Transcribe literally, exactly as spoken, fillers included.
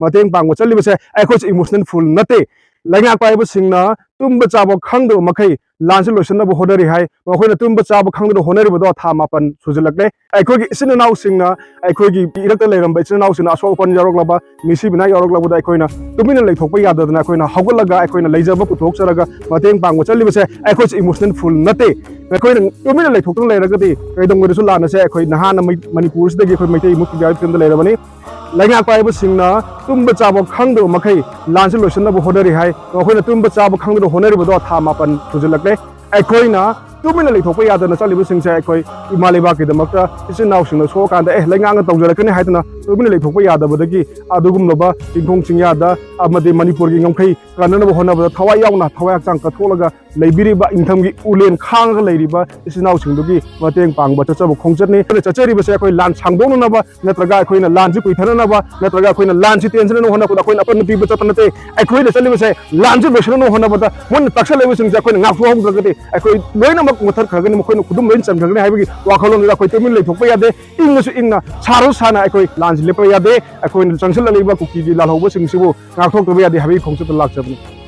ꯃꯇꯦꯡ ꯄꯥꯡꯕ ꯆꯠꯂꯤꯕꯁꯦ ꯑꯩꯈꯣꯏꯁꯨ emotional full ꯅꯠꯇꯦ꯫ ꯂꯩꯉꯥꯛ ꯄꯥꯏꯕꯁꯤꯡꯅ ꯇꯨꯝꯕ ꯆꯥꯕ ꯈꯪꯗꯕ ꯃꯈꯩ ꯂꯥꯟꯁꯤ ꯂꯣꯏꯁꯤꯟꯅꯕ ꯍꯣꯠꯅꯔꯤ ꯍꯥꯏ꯫ ꯃꯈꯣꯏꯅ ꯇꯨꯝꯕ ꯆꯥꯕ ꯈꯪꯗꯅ ꯍꯣꯠꯅꯔꯤꯕꯗꯣ ꯊꯥ ꯃꯥꯄꯟ ꯁꯨꯖꯤꯜꯂꯛꯂꯦ꯫ ꯑꯩꯈꯣꯏꯒꯤ ꯏꯆꯤꯟ ꯏꯅꯥꯎꯁꯤꯡꯅ, ꯑꯩꯈꯣꯏꯒꯤ ꯏꯔꯛꯇ ꯂꯩꯔꯝꯕ ꯏꯆꯤꯟ ꯏꯅꯥꯎꯁꯤꯡꯅ ꯑꯁꯣꯛ ꯑꯄꯟ ꯌꯥꯎꯔꯛꯂꯕ, ꯃꯤꯁꯤ ꯃꯤꯅꯥ ꯌꯥꯎꯔꯛꯂꯕꯗ ꯑꯩꯈꯣꯏꯅ ꯇꯨꯃꯤꯟꯅ ꯂꯩꯊꯣꯛꯄ ꯌꯥꯗꯗꯅ ꯑꯩꯈꯣꯏꯅ ꯍꯧꯒꯠꯂꯒ ꯑꯩꯈꯣꯏꯅ ꯂꯩꯖꯕ ꯄꯨꯊꯣꯛꯆꯔꯒ ꯃꯇꯦꯡ ꯄꯥꯡꯕ ꯆꯠꯂꯤꯕꯁꯦ ꯑꯩꯈꯣꯏꯁꯨ emotional full ꯅꯠꯇꯦ꯫ ꯑꯩꯈꯣꯏꯅ ꯇꯨꯃꯤꯟꯅ ꯂꯩꯊꯣꯛꯇꯨꯅ ꯂꯩꯔꯒꯗꯤ ꯀꯩꯗꯧꯉꯩꯗꯁꯨ ꯂꯥꯟ ꯑꯁꯦ ꯑꯩꯈꯣꯏ ꯅꯍꯥꯟꯅ ꯃꯩ-, ꯃꯅꯤꯄꯨꯔꯁꯤꯗꯒꯤ ꯑꯩꯈꯣꯏ ꯃꯩꯇꯩ ꯃꯨꯛꯇ ꯐꯤꯕꯝꯗ ꯂꯩꯔꯕꯅꯤ꯫ ꯂꯩꯉꯥꯛ ꯄꯥꯏꯕꯁꯤꯡꯅ ꯇꯨꯝꯕ ꯆꯥꯕ ꯈꯪꯗꯕ ꯃꯈꯩ ꯂꯥꯟꯁꯤ ꯂꯣꯏꯁꯤꯟꯅꯕ ꯍꯣꯠꯅꯔꯤ ꯍꯥꯏ꯫ ꯃꯈꯣꯏꯅ ꯇꯨꯝꯕ ꯆꯥꯕ ꯈꯪꯗꯅ ꯍꯣꯠꯅꯔꯤꯕꯗꯣ ꯊꯥ ꯃꯥꯄꯟ ꯁꯨꯖꯤꯜꯂꯛꯂꯦ꯫ ꯑꯩꯈꯣꯏꯅ ꯇꯨꯃꯤꯟꯅ ꯂꯩꯊꯣꯛꯄ ꯌꯥꯗꯅ ꯆꯠꯂꯤꯕꯁꯤꯡꯁꯦ ꯑꯩꯈꯣꯏ ꯏꯃꯥ ꯂꯩꯕꯥꯛꯀꯤꯗꯃꯛꯇ ꯏꯆꯤꯟ ꯏꯅꯥꯎꯁꯤꯡꯅ ꯁꯣꯛꯑꯀꯥꯟꯗ "ꯑꯦ, ꯂꯩꯉꯥꯛꯅ ꯇꯧꯖꯔꯛꯀꯅꯤ" ꯍꯥꯏꯗꯅ ꯇꯨꯃꯤꯟꯅ ꯂꯩꯊꯣꯛꯄ ꯌꯥꯗꯕꯗꯒꯤ ꯑꯗꯨꯒꯨꯝꯂꯕ ꯆꯤꯡꯈꯣꯡ ꯆꯤꯡꯌꯥꯗ ꯑꯃꯗꯤ ꯃꯅꯤꯄꯨꯔꯒꯤ ꯉꯝꯈꯩ ꯀꯟꯅꯅꯕ ꯍꯣꯠꯅꯕꯗ ꯊꯋꯥꯏ ꯌꯥꯎꯅ ꯊꯋꯥꯏ ꯍꯛꯆꯥꯡ ꯀꯠꯊꯣꯛꯂꯒ ꯂꯩꯕꯤꯔꯤꯕ, ꯏꯪꯊꯝꯒꯤ ꯎꯂꯦꯟ ꯈꯥꯡꯉꯒ ꯂꯩꯔꯤꯕ ꯏꯆꯤꯟ ꯏꯅꯥꯎꯁꯤꯡꯗꯨꯒꯤ ꯃꯇꯦꯡ ꯄꯥꯡꯕ ꯆꯠꯆꯕ ꯈꯣꯡꯆꯠꯅꯤ꯫ ꯑꯩꯈꯣꯏꯅ ꯆꯠꯆꯔꯤꯕꯁꯦ ꯑꯩꯈꯣꯏ ꯂꯥꯟ ꯁꯥꯡꯗꯣꯛꯅꯅꯕ ꯅꯠꯇ꯭ꯔꯒ ꯑꯩꯈꯣꯏꯅ ꯂꯥꯟꯁꯤ ꯀꯨꯏꯊꯅꯅꯕ ꯅꯠꯇ꯭ꯔꯒ ꯑꯩꯈꯣꯏꯅ ꯂꯥꯟꯁꯤ ꯇꯦꯟꯁꯤꯟꯅꯅꯕ ꯍꯣꯠꯅꯕꯗ ꯑꯩꯈꯣꯏꯅ ꯑꯄꯟꯕ ꯄꯤꯕ ꯆꯠꯄ ꯅꯠꯇꯦ꯫ ꯑꯩꯈꯣꯏꯅ ꯆꯠꯂꯤꯕꯁꯦ ꯂꯥꯟꯁꯤ ꯂꯣꯏꯁꯤꯟꯅꯅꯕ ꯍꯣꯠꯅꯕꯗ ꯃꯣꯏꯅ ꯇꯥꯛꯁꯜꯂꯛꯏꯕꯁꯤꯡꯁꯦ ꯑꯩꯈꯣꯏꯅ ꯉꯥꯛꯊꯣꯛꯍꯧꯗ꯭ꯔꯒꯗꯤ ꯑꯩꯈꯣꯏ ꯂꯣꯏꯅꯃꯛ ꯃꯨꯊꯠꯈ꯭ꯔꯒꯅꯤ, ꯃꯈꯣꯏꯅ ꯈꯨꯗꯨꯝ ꯂꯣꯏꯅ ꯆꯟꯈ꯭ꯔꯒꯅꯤ ꯍꯥꯏꯕꯒꯤ ꯋꯥꯈꯜꯂꯣꯟꯗꯨꯗ ꯑꯩꯈꯣꯏ ꯇꯨꯃꯤꯟ ꯂꯩꯊꯣꯛꯄ ꯌꯥꯗꯦ꯫ ꯏꯪꯉꯁꯨ ꯏꯪꯅ, ꯁꯥꯔꯁꯨ ꯁꯥꯅ ꯑꯩꯈꯣꯏ ꯂꯥꯟꯁꯤ ꯂꯦꯞꯄ ꯌꯥꯗꯦ꯫ ꯑꯩꯈꯣꯏꯅ ꯆꯪꯁꯤꯜꯂꯛꯂꯤꯕ ꯀꯨꯀꯤꯒꯤ ꯂꯥꯜꯍꯧꯕꯁꯤꯡꯁꯤꯕꯨ ꯉꯥꯛꯊꯣꯛꯇꯕ ꯌꯥꯗꯦ ꯍꯥꯏꯕꯒꯤ ꯈꯣꯡꯆꯠꯇ ꯂꯥꯛꯆꯕꯅꯤ꯫